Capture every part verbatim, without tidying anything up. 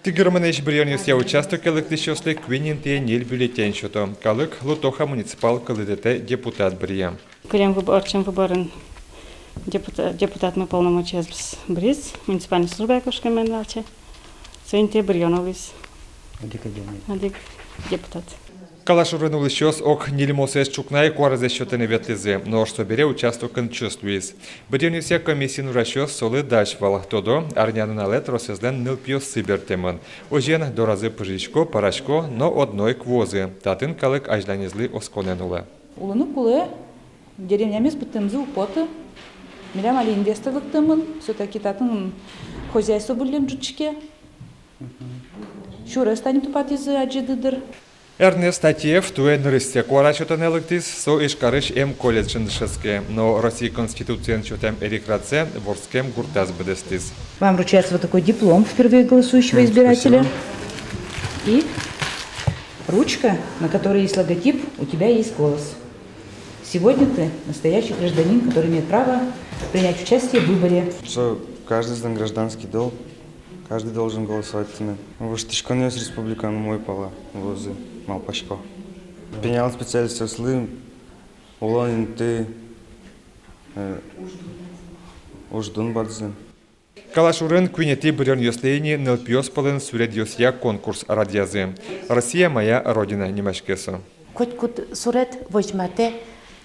Тыгырмынэсь быръёнъёсъя участоке лыктӥсьёслы куинь интые ньыль бюллетень сёто. Калык Лутоха муниципал кылдытэтэ депутат быръе. Кылем выб-, ортчем выборын депута-, депутатмы полномочиез быриз, муниципальной службае кошкемен валче. Соин тӥ быръёно луиз. Одӥг, одӥг. Одӥг депутат. Калашурын улӥсьёс ог ньыльмосэз ӵукна ик куаразэс сётыны ветлӥзы, нош собере участокын чус луиз. Быръёнъёсъя комиссиын ужасьёс солы дась вал. Тодо, арнянуналэ тросэзлэн нылпиоссы бертэмын. Озьыен, доразы пыжисько, парасько, но одно ик вуозы. Татын калык азьланезлы осконэн улэ. Улыны кулэ, деревнямес быдтэмзы уг поты. Милям али инвестор лыктэмын, всё-таки татын хозяйство выллем ӝутске. Сюрес тани тупатӥзы адӟиды дыр. Эрнест Атеев туэ нырысьсэ куара сётыны лыктӥз. Со Ижкарысь эмколледжын дышетске, но Россия Конституциен сётэм эрикрадзэ вордскем гуртаз быдэстӥз. Вам вручается вот такой диплом впервые голосующего избирателя. И ручка, на которой есть логотип «У тебя есть голос». Сегодня ты настоящий гражданин, который имеет право принять участие в выборе. Со каждый знак гражданский долг, каждый должен голосовать тыны. Воштӥськонъёс республикаын умой пала луозы, малпасько. Пинал специалистъёслы улон инты, э, уждун бадӟым. Калашурын куинетӥ быръёнъёслы ини нылпиос пӧлын суредъёсъя конкурс радъязы. «Россия — моя родина» нимаське со. Котькуд суред возьматэ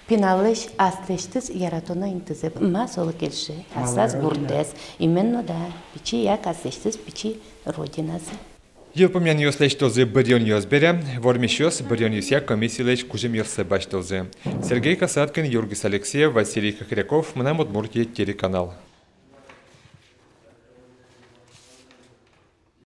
пиналлэсь аслэсьтыз яратоно интызэ, ма солы кельше, аслаз гуртэз, именно, да, пичи як аслэсьтыз пичи родиназэ. Йылпумъянъёс лэсьтозы быръёнъёс бере, вормисьёс быръёнъёсъя комиссилэсь кузьымъёссэ басьтозы. Сергей Касаткин, Юргис Алексеев, Василий Хохряков, «Мынам Удмуртие» телеканал.